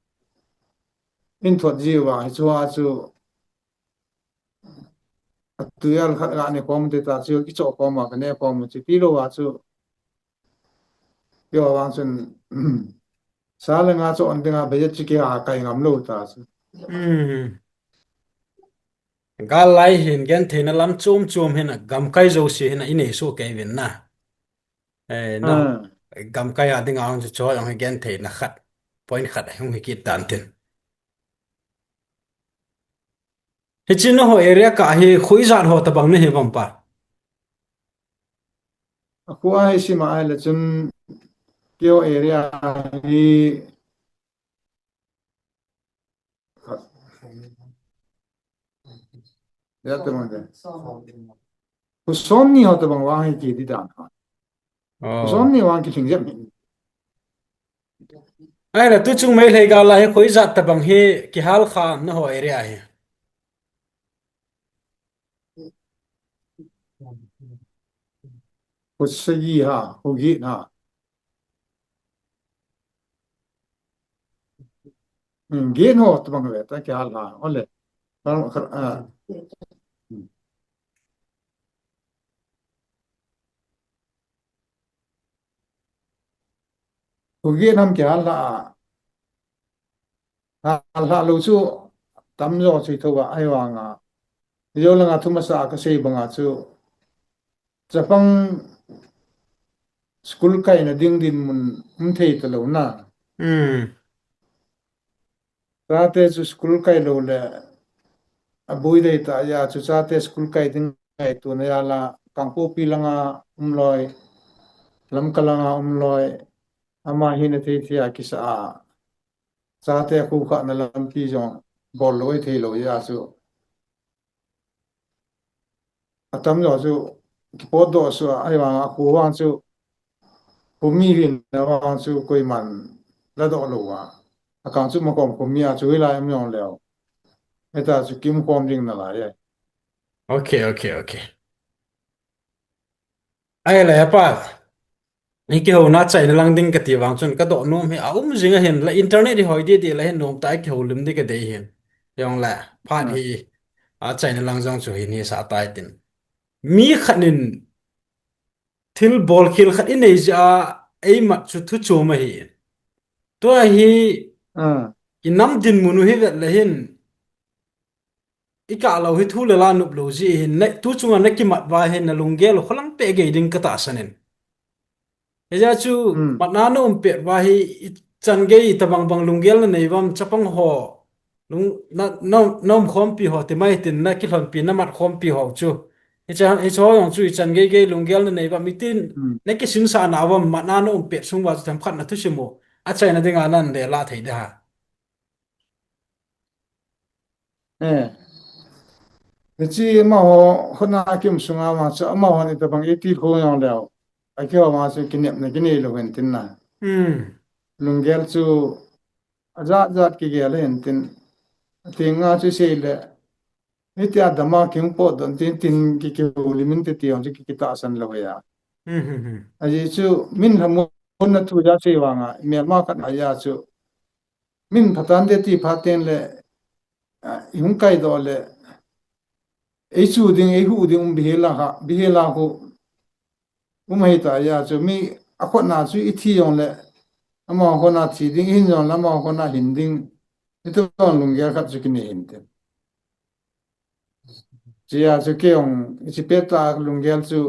In thot ji va, hi chu a chu. A tu yal khat ga ne khom te ta chu, ki cho khom ma ka ne khom chi ti lo va chu. Yo vang chun, sa le nga cho an dinga budget chi ki a kai ngam lo ta chu. Hmm. Gal lai hin gen theina lam chom chom hin a gam kai jo si hin a i nei so kei vin na. Eh, no. Ah. Gam kai a dinga hung chu cho jong hi gen theina khat. Point khat hung hi kit dan tin. Hichi na ho area ka hi khui jat ho tabang na hi vang pa. A khu a hi sima ai le chun kio area hi ya te mang de. Khu som ni ho tabang vang hi ki di dan ha. Oh. Khu som ni vang ki thing jep ni. Ai la tu chung mai lei ga la hi khui jat tabang hi ki hal kha na ho area hi. Khu sagi ha, khu git ha. Hmm, git ho tabang ve ta ki hal ha. Ole. Kar, kar, ah. Hmm. Khu git ham ki hal ha. Hal ha lo chu tam jo chu tho va ai vang a. Jo langa thum a sa ka sei bang a chu. Chapang school kai na ding din mun um thei ta lo na. Hmm. Chate chu school kai lo le a bui dei ta ya chu chate school kai ding ngai tu na ya la Kangpokpi langa um loi, Lamka langa um loi, ama hi na thei thei a kisa a. Chate khu kha na lampi jong bol lo thei lo ya chu. A tam jo chu, ki pot do chu, ai vang a khu vang chu, khu mi hin na vang chu, koi man la do lo a. A kang chu ma kom khu mi a chu, hi lai am jong leo. Heta chu, kim khom ding na lai e. Okay, okay, okay. Ai le pa. Ni ki ho na chaina lang ding ka ti vang chun ka do nom hi a um jing a hin la internet hi hoi di di la hin nom ta ki ho lim di ka dei hin. Jong la phat hi a chaina lang jong chu hin hi sa tai tin. Mi khat nin thil bol khil khat i nei ja ei mat chu thu chu ma hi. Tua hi i nam din mun u hi vet la hin. I kah lo hi thu le la nop lo ji hin, na, tu chunga na kimat va hin na lunggel u kholang pe gei ding ka tahsan in. Hijeh chun, hmm, matna na um pet va hi i chan gei i tabang bang lunggel na nei vam chapang ho. Lung, na, na, na um khompi ho, ti mai tin na kilhonpi na mat khompi ho chu. Hicha, hicha ho jong chu i chan gei gei lunggel na nei vam i tin, hmm, na kisinsah na vam matna na um pet sung va chu themkhat na thusim u. A chaina dinga nan le la thei de ha. Eh. Hichi amaho, hona kim sunga ma chu amaho ni tabang iti khu jong leo. Aki ho ma chu kinepna kinei lo hen tin na. Hmm. Lunggel chu ajat jat kigel hen tin. Ati nga chu sei le. Hitia dama kihung potdoh tin tin ki kihoulim inte ti jong chu ki kitahsan lou ahi a. Hmm, hmm, hmm. Ajeh chu min lhamonna thu ja sei vanga, i melma khat a ja chu min phatante ti phat teng le, ah, i hung kaidoh le, ei chu ding, ei hu ding um bihela ha, bihela hu um ahi ta ja chu mi a khotna chu i thi jong le, ama khotna thi ding, i hin jong le, ama khotna hin ding, hitobang lunggel khat chu kinei hinte. Chia chu kei jong, hiche pettah lunggel chu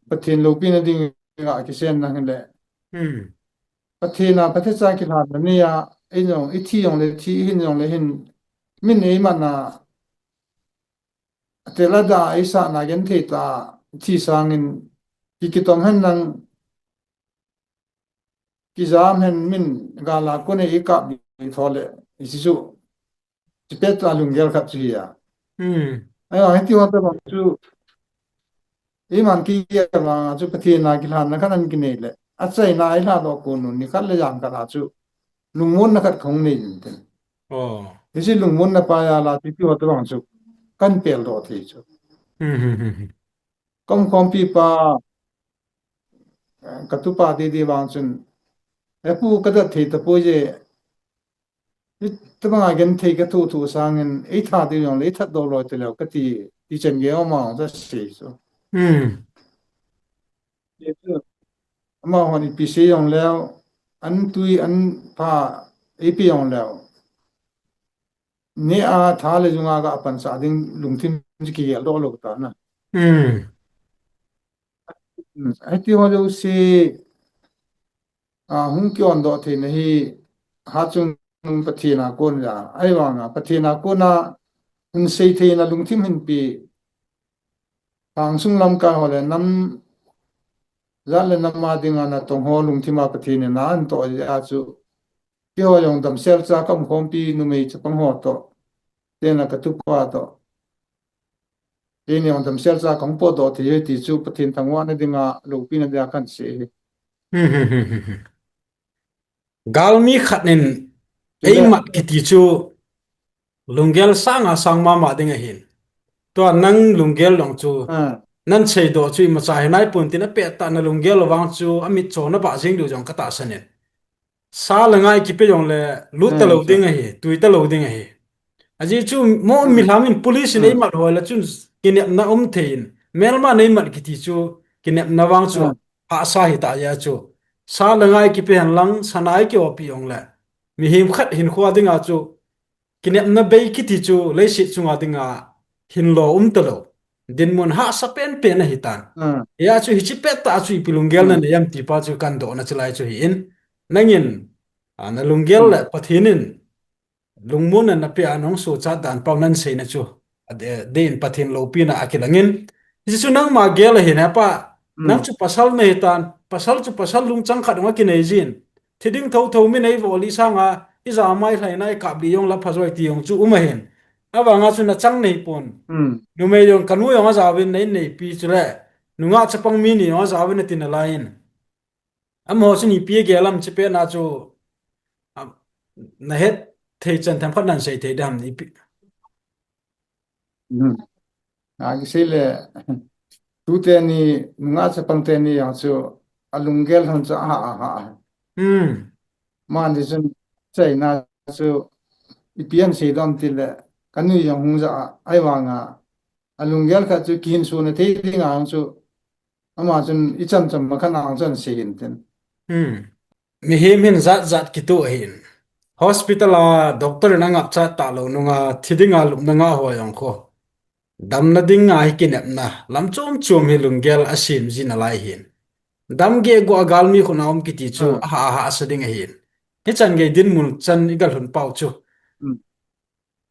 Pathen loupina dinga kisenna hile. Hmm. Pathen a phatecha kilhanna nei a, ei jong, i thi jong le thi, i hin jong le hin, min eimatna, atel ada eisahna genthei tah a thi sangin, ki kitom hen lang, kijam hen min gal a kon a i kap di tho le, hiche chu, hiche pettah lunggel khat chu hi a. Hmm. Ahi a, hiti ho tobang chu, eiman kigel vanga chu Pathen a kilhanna khat ana kinei le, achaina i lhadoh kon un, nikhat le jan khat a chu, lungmonna khat kahung nei inte. Oh. Hiche lungmonna pa jal a chu hiti ho tobang chu, kan peldoh thei chu. Hmm, hmm, hmm, hmm. Ka umkhompi pa, eh, ka tupa didi vang chun, "He pu, ka dat thei tapoi je, hitobanga genthei ka thoh thoh sangin, ei that diu jong le, ei thatdoh loi taleu," kati, ti chan gei ama jong asei chu. Hmm. Amahon ipi sei jong leu, an tui, an pha, ipi jong leu, neh a tha le jung a ga pansah ding lungthim chu kigeldoh lou ta na. Hmm. Hmm, hiti ho jouse, a, hung kiondoh theina hi, hatchungnung Pathen a kon ja. Ahivanga, Pathen a kona, hin sei theina lungthim hin pe. Hangsung lamkai ho le nam, jat le nam a dinga natong ho lungthim a Pathen in ana toh a chu. Keiho jong damsel cha ka umkhompi numei chapang ho toh. Tena ka tupa toh. Keini jong damsel cha kahung potdoh thei e ti chu Pathen thangvahna dinga loupina dia kahin sei e. Galmi khat in eimat kiti chu lunggel sanga sang mama ding ahin. Tua nang lunggel jong chu nan seidoh chu imacha hi naipon tin, apettah na lunggel vang chu amitcho na bah jing diu jong ka tahsan in. Sa le ngai kipe jongle lut talou ding ahi, tui talou ding ahi. Ajeh chu mo milham in police in eimat hoi le chun kinepna um thei in, melma neimat kiti chu kinepna vang chu hahsa hita jeh chu. Sa le ngai kipe hen lang, sana i kiopi jongle, mihem khat hinkho dinga chu kinepna bei kiti chu leiset chunga dinga hinlo um talou. Dinmun hahsa penpen ahitan. Hijeh chu hiche pettah chu ipi lunggel nanei em ti pa chu kahin dohna chulai chu hi in. Nangin, a, na lunggel le Pathen in lungmonna napeh a nahung sochat dan pau nahin seina chu, a, de, deiyin Pathen loupina akilang in. Hiche chu nangma gel ahin hepa, nang chu pasal nahitan, pasal chu pasal lungchang khat hung akinei jin. Thi ding thotho mi neivoh lih sanga, ijat mai lhaina ikaplih jongle phajoi ti jong chu um ahin. Avanga chu nachang nahipon. Numei jong, kanu jong ajaovin, na inneipi chule nungah chapang mi ni jong ajaovin ati nalai in. Amaho chun ipi agel am hiche petna chu, a, nahet thei chan themkhat nahin sei thei dem ipi. Akisei le, tute ni, nungah chapang teni jong chu alunggel lhon chu aha, aha. Mani chun achaina chu ipi asei dem tile, kanu jong hung ja a, ahivanga alunggel khat chu kihinsona thei dinga jong chu, ama chun ichan cham ma khat a jong chu ahin sei hin tin. Mihem hin jat jat kitoh ahin. Hospital a doctor in angapcha talou nunga thi dinga lupna ngah ho jong khu, damna dinga hi kinepna lam chom chom hi lunggel asem ji nalai hin. Dam gehguh a galmi khut a um kiti chu aha, ahahsa ding ahin. Hichan gei dinmun chan igalhun pau chu,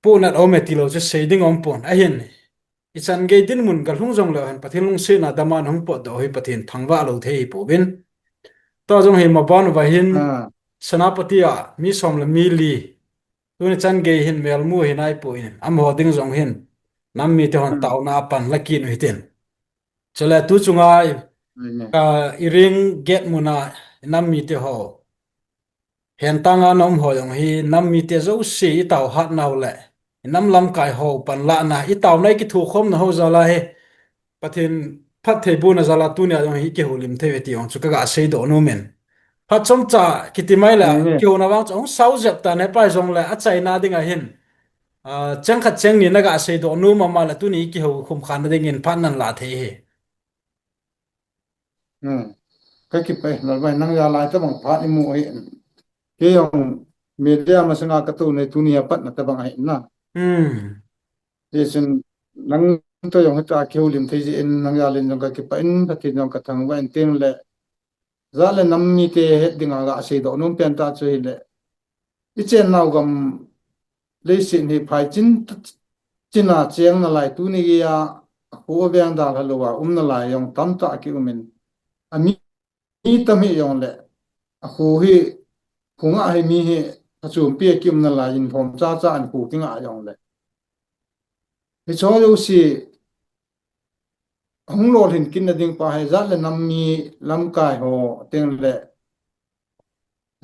pohnat aume tilou chu sei ding aumpon ahin. Ichan gei dinmun galhung jongleu hen, Pathen lungsetna dama nahung potdoh hi Pathen thangvah lou thei hipouvin. Tua jong hi maban uva hin, Senapati a mi som le mi li, tuni chan gei hin melmu hi naipon, amaho ding jong hin nam mite hon taona a pan la kit u hitin. Chule tu chunga i, Iring gate muna nam mite ho, hentanga na um ho jong hi nam mite jouse itao hatnau le i nam lamkai ho panlahna, i taona, i kithokhomna ho jal a hi Pathen phattheibohna jal a tunia jong hi i kihoulim thei uve ti jong chu ka ga seidoh nom in. Phat chomcha kiti mai le, kihouna vang chu hung sao jep tan, hepa, hijongle achaina ding ahin, ah, cheng khat cheng ni na ga seidoh nom a, ama le tuni i kihou khum khan na dingin phat nan la thei hi. Hmm. Ka kipah e, Lalbai, nang jal a tabang phat i mu ahi. Kei jong media masanga ka tou nei, tuni a patna tabang ahi na. Hmm. Hichun nang toh jong hitia kihoulim thei jeh in nang jal in jong ka kipah in, Pathen jong ka thangvah in, tin le jat le nam mite het dinga ga seidoh nom pen tah chu hile, i chennau gam leiset hi phai chin, chin a cheng nalai, tuni gei a kho veng dalha lou a um nalai jong tamtah ki um in, a mi, mi tam hi jongle, a kho hi, kho ngah hi mi hi, a chumpi a ki um nalai in, lhom chacha an kho ki ngah jongle, hicho jouse hung lolhin kit na ding pa hi jat le nam mi lamkai ho, tin le,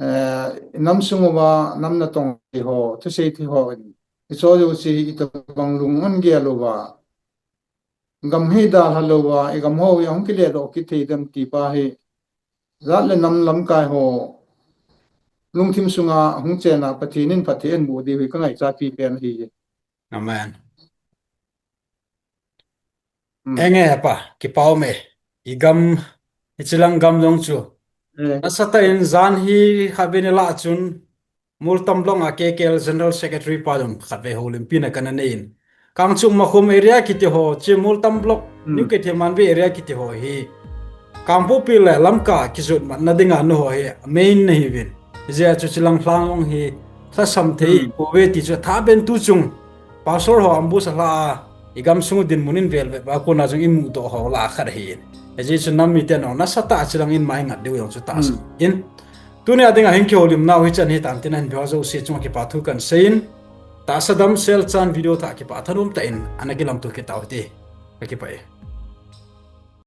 eh, nam sung uva nam natong thei ho, thusei thei ho in, hicho jouse hi itabang lung hon gel uva, gam hi dalha lou uva, i gam ho hi ahung kile doh kit thei dem ti pa hi, jat le nam lamkai ho lungthim sunga hung chen a Pathen in phatthei eiboh diu hi ka ngaichapi pen ahi. Amen. Hmm. Enge hepa, kipa um e. I gam, hiche lang gam jong chu, eh, nasatah in jan hi khatvei ni lah chun, Moltam Block a K K L General Secretary pa jong khatvei houlimpina kana nei in, Kangchup, Makhum area kiti ho, hiche Moltam Block, hmm, New Keithelmanbi area kiti ho hi Kangpokpi le Lamka kijot matna dinga nangho hi main nahiuvin. Hijeh a chu hiche lang lhang jong hi lhasam thei, hmm, pouve ti chu athah ben, tu chung Pastor ho ambush alha a, i gamsung u dinmun in velvet a kona jong i mudoh ho lah a khat ahin. Hijeh chun nam miten jong nasatah a hiche lang in mai ngat diu jong chu tahsan in. Tunia dinga hin kihoulimnau hichan hitan tin, ahin veu jouse chunga kipa thu kan sei in, tahsa damsel chan video thah kipa thanom tah in ana kilamto kit tau hite. Ka kipah e.